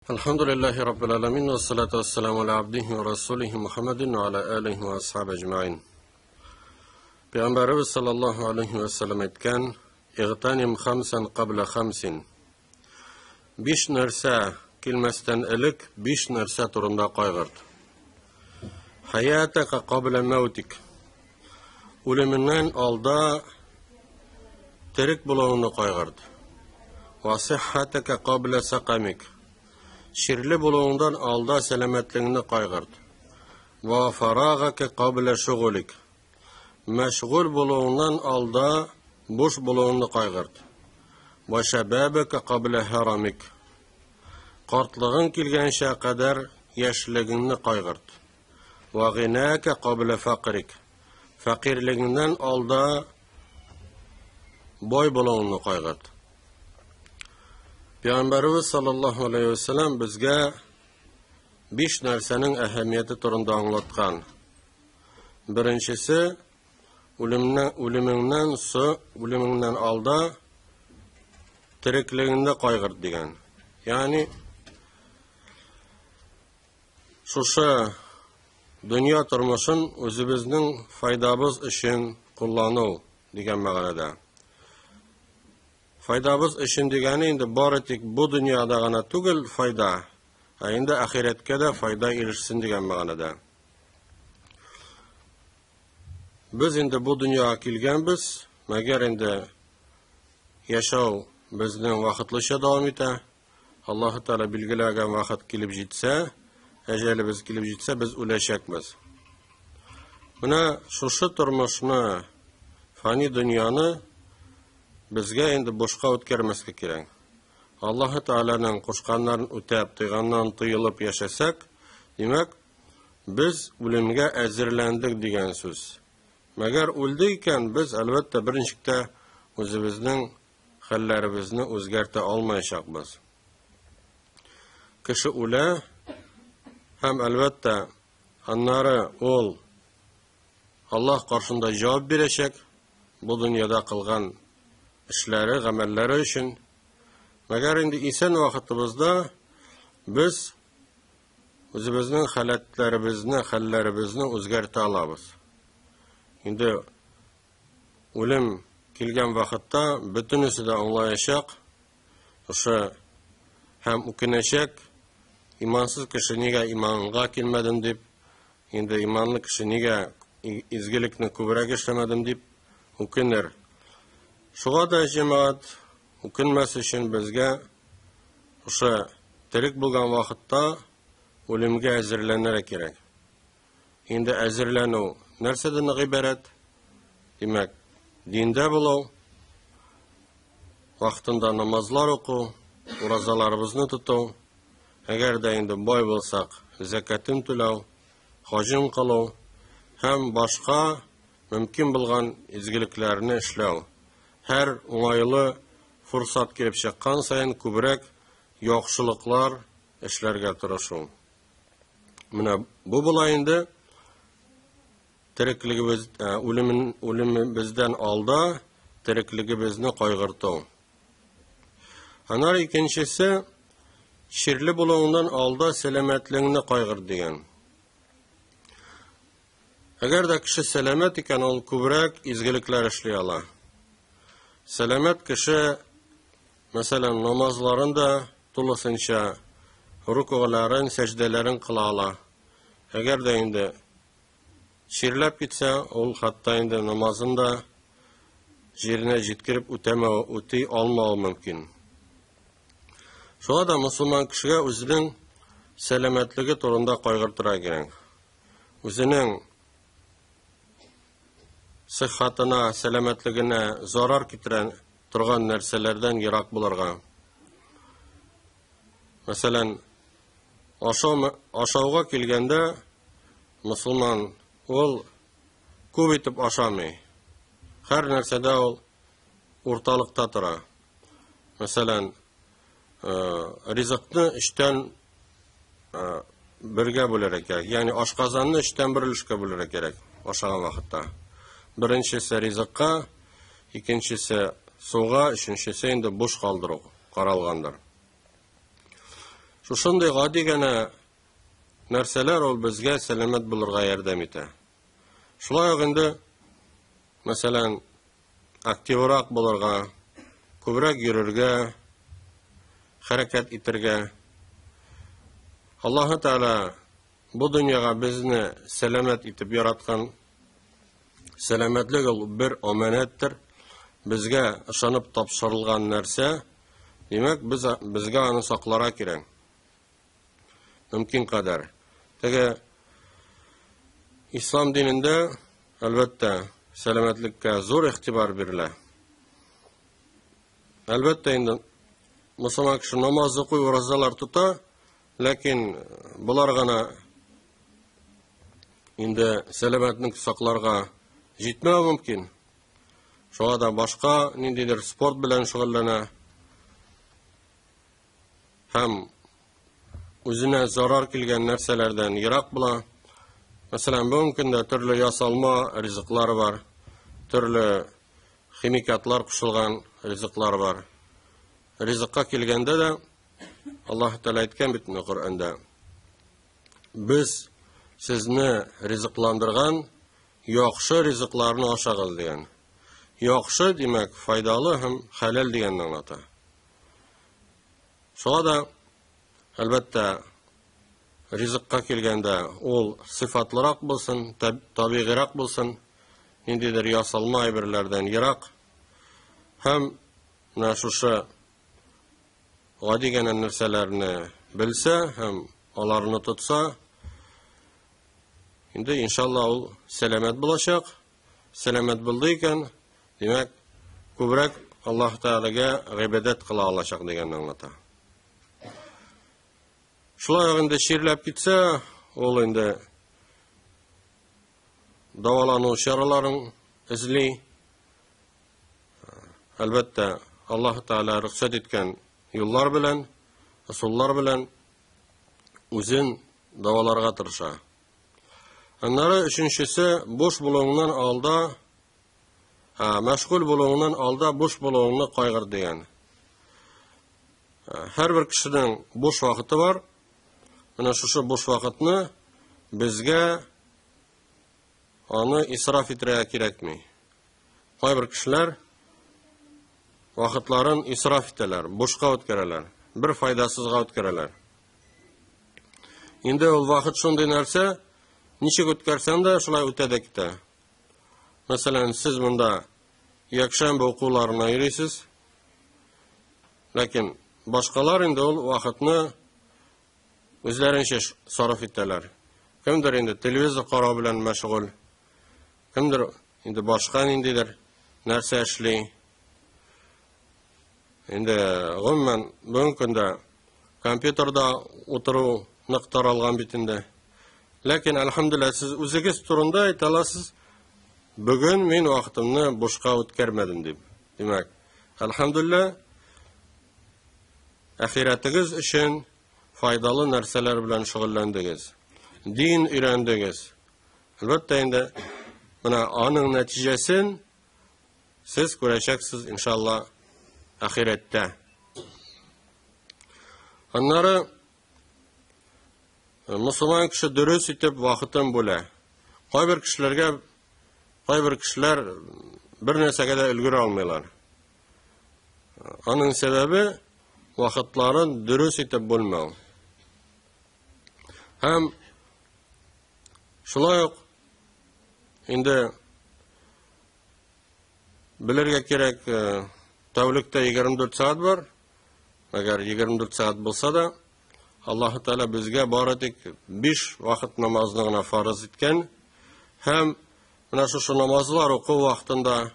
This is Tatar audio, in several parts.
Әлхәмдүлилләһи раббил әләмин вә салату вәссәламу аля абдиһи вә расулиһи Мухаммадин вә аля алиһи вә асхаби әҗмәин. Пәйгамбәребез саллаллаһу алейхи вә сәлләм әйткән, "Игътаним хамсан кабла хамсин." Биш нәрсә килмәстән элек биш нәрсә турында кайгырт. Хаятака кабла мәүтик. Үлеменнән алда терек булуыңны кайгырт. Ва сиххатака кабла сакамик. Чирле булуыңдан алда сәламәтлегеңне кайгырт. Ва фарагака кабла шугулик. Мәшгуль булуыңнан алда буш булуыңны кайгырт. Ва шабабака кабла харамик. Картлыгың килгәнчә кадәр яшьлегеңне кайгырт. Ва гинака кабла факрик. Фәкыйрьлегеңнән алда бай булуыңны кайгырт. Пәйгамбәребез саллаллаһу алейхи ва саллям безгә биш нәрсәнең әһәмияте турында аңлаткан. Беренчесе үлемнән үлемеңнән со үлемеңнән алда тереклегеңне кайгырт дигән. Ягъни Шушы дөнья тормышын үзебезнең файдабыз өчен куллану дигән мәгънәдә. Файдабыз өчен дигәне инде бары тик бу дөньяда гына түгел файда, ә инде ахирәткә дә файда ирешсен дигән мәгънәдә. Без инде бу дөньяга килгәнбез, мәгәр инде яшәү безнең вакытлыча дәвам итә. Аллаһы Тәгалә билгеләгән вакыт килеп җитсә, әҗәлебез килеп җитсә, без үләчәкбез. Менә шушы тормышны, фани дөньяны безгә инде бушка үткәрмәскә кирәк. Аллаһы Тәгаләнең кушканнарын үтәп, тыйганнан тыелып яшәсәк, димәк, без үлемгә әзерләндек дигән сүз. Мәгәр үлдек икән, без, әлбәттә, берничек тә үзебезнең хәлләребезне үзгәртә алмаячакбыз. Кеше үлә һәм, әлбәттә, аннары ул Аллаһ каршында җавап бирәчәк бу дөньяда кылган эшләре, гамәлләре өчен. Мәгәр инде исән вакытыбызда без үзебезнең халәтләребезне, хәлләребезне үзгәртә алабыз. Инде Үлем килгән вакытта бөтенесе дә аңлаячак, шушы һәм үкенәчәк, имансыз кеше нигә иманга килмәдем дип, инде иманлы кеше нигә изгелекне күбрәк эшләмәдем дип үкенер. Шуңа да җәмәгать үкенмәс өчен безгә шушы терек булган вакытта үлемгә әзерләнергә кирәк. Инде әзерләнү нәрсәдән гыйбарәт? Димәк, диндә булу, вакытында намазлар уку, уразаларыбызны тоту, әгәр дә инде бай булсак, зәкәтен түләү, хаҗын кылу һәм башка мөмкин булган изгелекләрне эшләү. Һәр уңайлы форсат килеп чыккан саен күбрәк яхшылыклар эшләргә тырышу. Менә бу була инде тереклегебез, э, үлемен, үлемебездән алда тереклегебезне кайгырту. Аннары икенчесе, чирле булуыңнан алда сәламәтлегеңне кайгырт дигән. Әгәр дә кеше сәламәт икән, ул күбрәк изгелекләр эшли ала. Сәламәт кеше, мәсәлән, намазларын да тулысынча рукугъларын, сәҗдәләрен кыла ала. Әгәр дә инде чирләп китсә, ул хәтта инде намазын да җиренә җиткереп үтәмәве, үти алмавы мөмкин. Шуңа да мусульман кешегә үзенең сәламәтлеге турында кайгыртырга кирәк. Үзенең сиххатына, сәламәтлегенә зарар китерә торган нәрсәләрдән ерак булырга. Мәсәлән, ашау, ашауга килгәндә, мусульман ул күп итеп ашамый. Һәр нәрсәдә ул урталыкта тора. Мәсәлән, ризыкны өчтән бергә бүләргә кирәк. Ягъни ашказанны өчтән бер өлешкә бүләргә кирәк ашаган вакытта. Беренчесе ризыкка, икенчесе суга, өченчесе инде буш калдыру каралгандыр. Шушындый гади генә нәрсәләр ул безгә сәламәт булырга ярдәм итә. Шулай ук инде, мәсәлән, активрак булырга, күбрәк йөрергә, хәрәкәт итәргә. Аллаһы Тәгалә бу дөньяга безне сәламәт итеп яраткан. Сәламәтлек ул бер аманәттер. Безгә ышанып тапшырылган нәрсә. Димәк, без безгә аны сакларга кирәк. Мөмкин кадәр. Теге ислам динендә, әлбәттә, сәламәтлеккә зур игътибар бирелә. Әлбәттә инде мусульман кеше намаз укый, уразалар тота, ләкин болар гына инде сәламәтлек сакларга җитмәү мөмкин. Шуңа да башка ниндидер спорт белән шөгыльләнә һәм үзенә зарар килгән нәрсәләрдән ерак була. Мәсәлән, бүгенге көндә төрле ясалма ризыклар бар, төрле химикатлар кушылган ризыклар бар. Ризыкка килгәндә дә Аллаһ Тәгалә әйткән бит инде Коръәндә. Без сезне ризыкландырган яхшы ризыкларны ашагыз дигән. Яхшы, димәк, файдалы һәм хәләл дигәнне аңлата. Шуңа да, әлбәттә, ризыкка килгәндә ул сыйфатлырак булсын, табигыйрак булсын, ниндидер ясалма әйберләрдән ерак. Һәм менә шушы гади генә нәрсәләрне белсә һәм аларны тотса, инде иншалла ул сәламәт булачак. Сәламәт булды икән, димәк, күбрәк Аллаһ Тәгаләгә гыйбадәт кыла алачак дигәнне аңлата. Шулай ук инде чирләп китсә, ул инде дәвалану чараларын эзли. Әлбәттә, Аллаһ Тәгалә рөхсәт иткән юллар белән, ысуллар белән үзен дәваларга тырыша. Аннары өченчесе, буш булуыңнан алда, мәшгуль булуыңнан алда буш булуыңны кайгырт дигән. Һәрбер кешенең буш вакыты бар. Менә шушы буш вакытны безгә аны исраф итәргә кирәкми. Кайбер кешеләр вакытларын исраф итәләр, бушка үткәрәләр, бер файдасызга үткәрәләр. Инде ул вакыт шундый нәрсә, ничек үткәрсәң дә, шулай үтә дә китә. Мәсәлән, сез монда якшәмбе укуларына йөрисез. Ләкин башкалар инде ул вакытны үзләренчә сарыф итәләр. Кемдер инде телевизор карау белән мәшгуль, кемдер инде башка ниндидер нәрсә эшли. Инде гомумән бүгенге көндә компьютерда утыру нык таралган бит инде. Ләкин әлхәмдүлилләһ сез үзегез турында әйтә аласыз, бүген мин вакытымны бушка үткәрмәдем дип. Димәк, әлхәмдүлилләһ ахирәтегез өчен файдалы нәрсәләр белән шөгыльләндегез. Дин өйрәндегез. Әлбәттә инде менә аның нәтиҗәсен сез күрәчәксез, иншалла, ахирәттә. Аннары мусульман кеше дөрес итеп вакытын бүлә. Кайбер кешеләргә кайбер кешеләр бер нәрсәгә дә өлгерә алмыйлар. Аның сәбәбе вакытларын дөрес итеп бүлмәү. Һәм шулай ук инде белергә кирәк, тәүлектә 24 сәгать бар. Әгәр 24 сәгать булса да, Аллаһ Тәгалә безгә бары тик 5 вакыт намазны гына фарыз иткән. Һәм менә шушы намазлар уку вакытында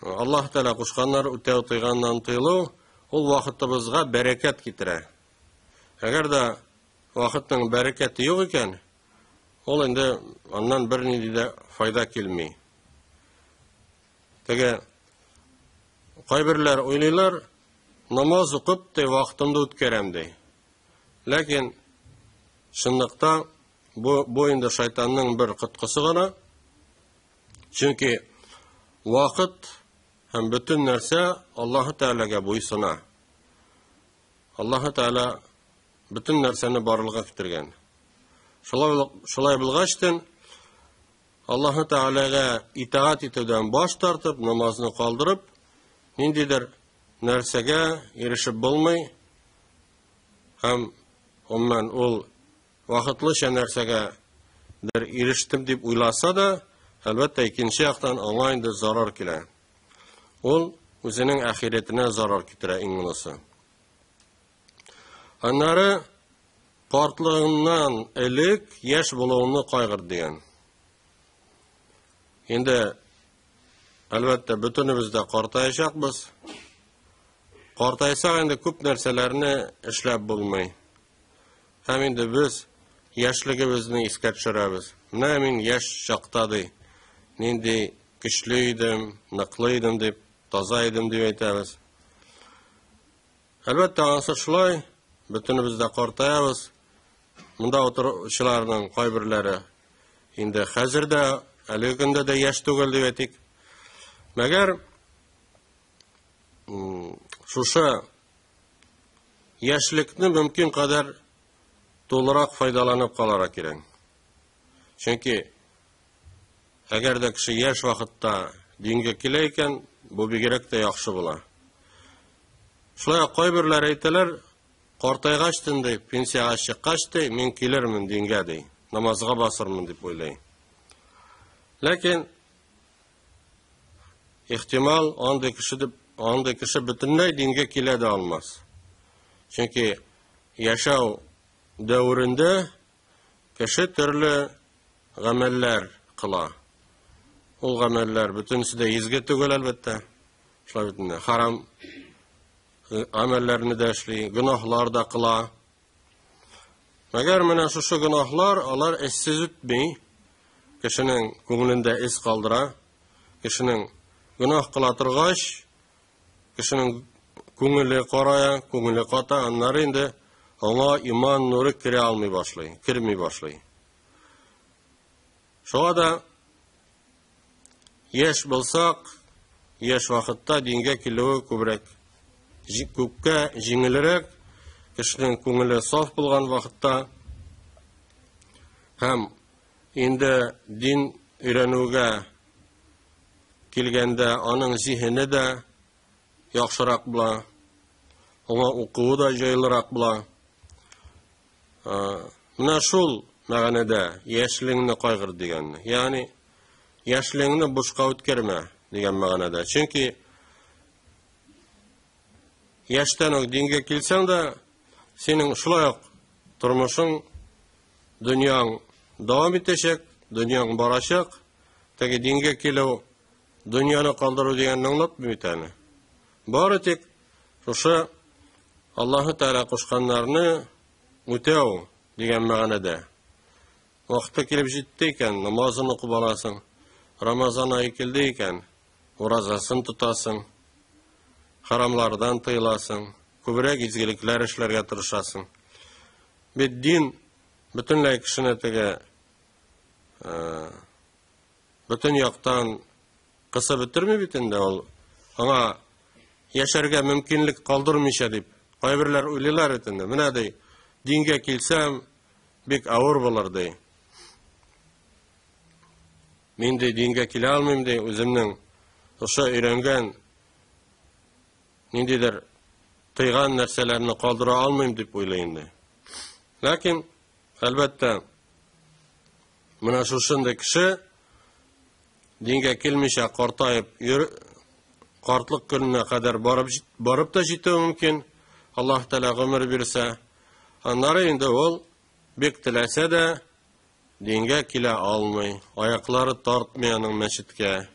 Аллаһ Тәгалә кушканнар үтәү тыйганнан тыелу, ул вакытыбызга бәрәкәт китерә. Әгәр дә вакытның бәрәкәте юк икән, ул инде аннан бернинди дә файда килми. Теге кайберләр уйлыйлар, намаз укып ди вакытымны үткәрәм ди. Ләкин чынлыкта бу инде шайтанның бер коткысы гына. Чөнки вакыт һәм бөтен нәрсә Аллаһы Тәгаләгә буйсына. Аллаһы Тәгалә бөтен нәрсәне барлыкка китергән. Шулай булгачтын, Аллаһы Тәгаләгә итагать итүдән баш тартып, намазны калдырып, ниндидер нәрсәгә ирешеп булмый һәм гомумән ул вакытлыча нәрсәгә дер ирештем дип уйласа да, әлбәттә, икенче яктан аңа инде зарар килә. Ул үзенең ахиретенә зарар китерә иң монысы. Аннары картлыгыннан элек яшь булуыңны кайгырт дигән. Инде әлбәттә бөтенебез дә картаячакбыз. Картайсак инде күп нәрсәләрне эшләп булмый. Һәм инде без яшьлегебезне искә төшерәбез. Менә мин яшь чакта ди, нинди көчле идем, ныклы идем дип, таза идем дип әйтәбез. Әлбәттә, анысы шулай, бөтенебез дә картаябыз. Монда утыручыларның кайберләре инде хәзер дә, әлеге көндә дә яшь түгел дип әйтик. Мәгәр шушы яшьлекне мөмкин кадәр тулырак файдаланып калырга кирәк. Чөнки әгәр дә кеше яшь вакытта дингә килә икән, бу бигрәк тә яхшы була. Шулай ук кайберләре әйтәләр, картайгач ди, пенсиягә чыккач ди, мин килермен дингә ди, намазга басырмын дип уйлый. Ләкин ихтимал андый кеше дип, андый кеше бөтенләй дингә килә дә алмас. Чөнки яшәү дәверендә кеше төрле гамәлләр кыла. Ул гамәлләр бөтенесе дә изге түгел, әлбәттә. Шулай бит инде, харам гамәлләрне дә эшли, гөнаһлар да кыла. Мәгәр менә шушы гөнаһлар, алар эзсез үтми. Кешенең күңелендә эз калдыра. Кешенең гөнаһ кыла торгач, кешенең күңеле карая, күңеле ката, аннары инде аңа иман нуры керә алмый башлый, керми башлый. Шуңа да яшь булсак, яшь вакытта дингә килүе күбрәк, күпкә җиңелрәк, кешенең күңеле саф булган вакытта һәм инде дин өйрәнүгә килгәндә аның зиһене дә яхшырак була, аңа укуы да җайлырак була. Менә шул мәгънәдә яшьлегеңне кайгырт дигәнне. Ягъни яшьлегеңне бушка үткәрмә дигән мәгънәдә. Чөнки яшьтән үк дингә килсәң дә, синең шулай ук тормышың, дөньяң дәвам итәчәк, дөньяң барачак. Теге дингә килү, дөньяны калдыру дигәнне аңлатмый бит әле. Бары тик шушы Аллаһы Тәгалә кушканнарны үтәү дигән мәгънәдә. Вакыты килеп җитте икән, намазын укып аласың. Рамазан ае килде икән, уразасын тотасың. Харамлардан тыеласың, күбрәк изгелекләр эшләргә тырышасың. Бит дин бөтенләй кешене теге бөтен яктан кысып бетерми бит инде ул. Аңа яшәргә мөмкинлек калдырмыйча дип кайберләр уйлыйлар бит инде. Менә ди, дингә килсәм, бик авыр булыр ди. Мин ди дингә килә алмыйм ди, үземнең шушы өйрәнгән ниндидер тыйган нәрсәләрне калдыра алмыйм дип уйлый инде. Ләкин, әлбәттә, менә шушындый кеше дингә килмичә картаеп йөр, картлык көненә кадәр барып, барып та җитүе мөмкин. Аллаһ Тәгалә гомер бирсә. Аннары инде ул бик теләсә дә дингә килә алмый, аяклары тартмый аның мәчеткә.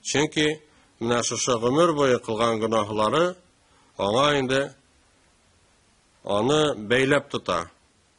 Чөнки менә шушы гомер буе кылган гөнаһлары аңа инде аны бәйләп тота,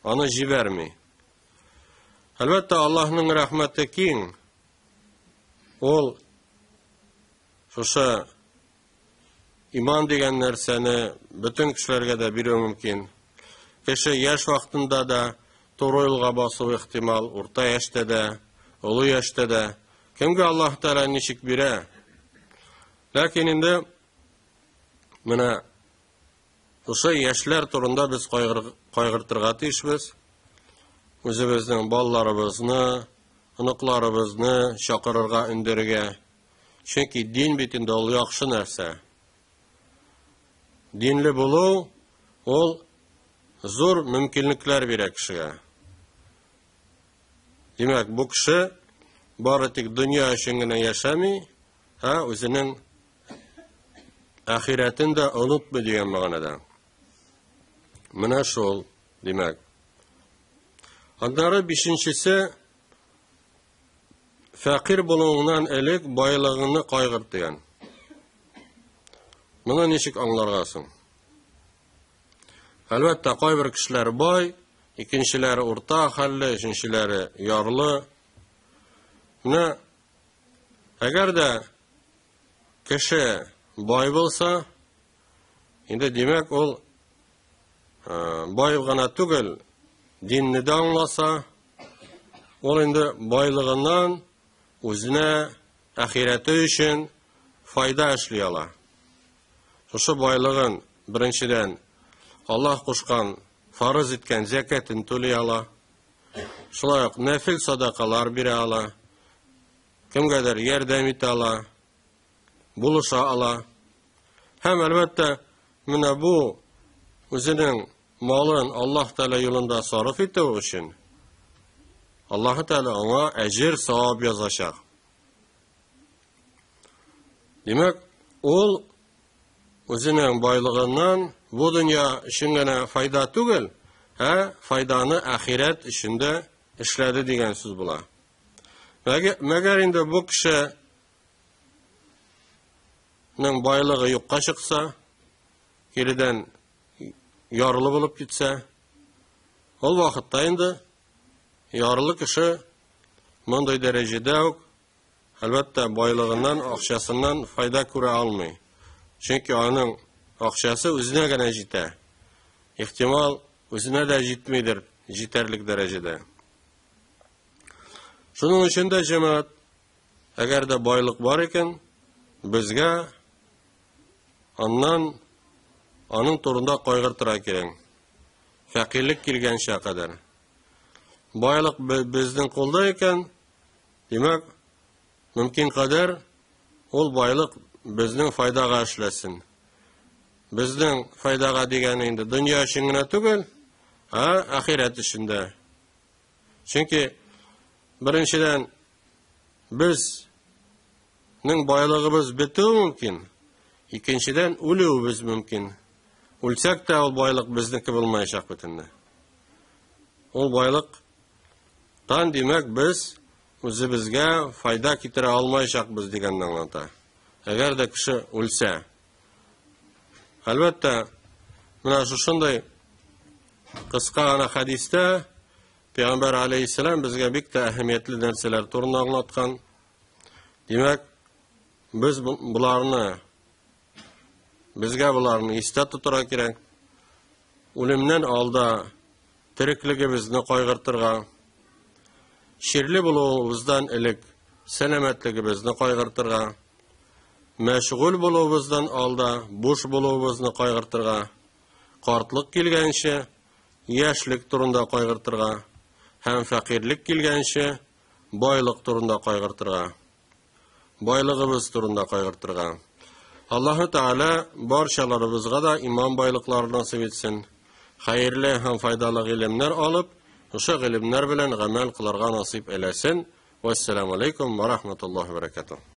аны җибәрми. Әлбәттә, Аллаһның рәхмәте киң. Ул шушы иман дигән нәрсәне бөтен кешеләргә дә бирү мөмкин. Кеше яшь вакытында да туры юлга басу ихтимал, урта яшьтә дә, олы яшьтә дә. Кемгә Аллаһ Тәгалә ничек бирә? Ләкин инде менә Шушы яшьләр турында без кайгыртырга тиешбез. Үзебезнең балаларыбызны, оныкларыбызны чакырырга, өндәргә. Чөнки дин бит инде ул яхшы нәрсә. Динле булу ул зур мөмкинлекләр бирә кешегә. Димәк, бу кеше бары тик дөнья өчен генә яшәми, ә үзенең ахирәтен дә онытмый дигән мәгънәдә. Менә шул, димәк. Аннары бишенчесе фәкыйрь булуыңнан элек байлыгыңны кайгырт дигән. Моны ничек аңларга соң? Әлбәттә, кайбер кешеләр бай, икенчеләре урта хәлле, өченчеләре ярлы. Менә әгәр дә кеше бай булса, инде димәк ул бай гына түгел, динне дә аңласа, ул инде байлыгыннан үзенә ахирәте өчен файда эшли ала. Шушы байлыгын беренчедән Аллаһ кушкан, фарыз иткән зәкәтен түли ала. Шулай ук нәфил садакалар бирә ала. Кемгәдер ярдәм итә ала, булыша ала. Һәм әлбәттә, менә бу үзенең малын Аллаһ Тәгалә юлында сарыф итү өчен Аллаһ Тәгалә аңа әҗер, савап язачак. Димәк, ул үзенең байлыгыннан бу дөнья өчен генә файда түгел, ә файданы ахирәт өчен дә эшләде дигән сүз була. Мәгәр инде бу кешенең байлыгы юкка чыкса, киредән ярлы булып китсә, ул вакытта инде ярлы кеше мондый дәрәҗәдә үк, әлбәттә, байлыгыннан, акчасыннан файда күрә алмый. Чөнки аның акчасы үзенә генә җитә. Ихтимал, үзенә дә җитмидер җитәрлек дәрәҗәдә. Шуның өчен дә җәмәгать, әгәр дә байлык бар икән, безгә аннан аның турында кайгыртырга кирәк. Фәкыйрьлек килгәнчә кадәр. Байлык безнең кулда икән, димәк, мөмкин кадәр ул байлык безнең файдага эшләсен. Безнең файдага дигән инде дөнья өчен генә түгел, ә ахирәт өчен дә. Чөнки беренчедән безнең байлыгыбыз бетүе мөмкин, икенчедән үлүебез мөмкин. Үлсәк тә ул байлык безнеке булмаячак бит инде. Ул байлык тан димәк без үзебезгә файда китерә алмаячакбыз дигәнне аңлата. Әгәр дә кеше үлсә. Әлбәттә, менә шушындый кыска гына хәдистә Пәйгамбәр алейһиссәлам безгә бик тә әһәмиятле нәрсәләр турында аңлаткан. Димәк, без боларны безгә боларны истә тотарга кирәк. Үлемнән алда тереклегебезне кайгыртырга, чирле булуыбыздан элек сәламәтлегебезне кайгыртырга, мәшгуль булуыбыздан алда буш булуыбызны кайгыртырга, картлык килгәнче яшьлек турында кайгыртырга һәм фәкыйрьлек килгәнче байлык турында кайгыртырга. Байлыгыбыз турында кайгыртырга. Аллаһы Тәгалә барчаларыбызга да иман байлыклары насыйп итсен. Хәерле һәм файдалы гыйлемнәр алып, шушы гыйлемнәр белән гамәл кылырга насыйп әйләсен. Вассаламу алейкум ва рахматуллаһи ва баракатуһ.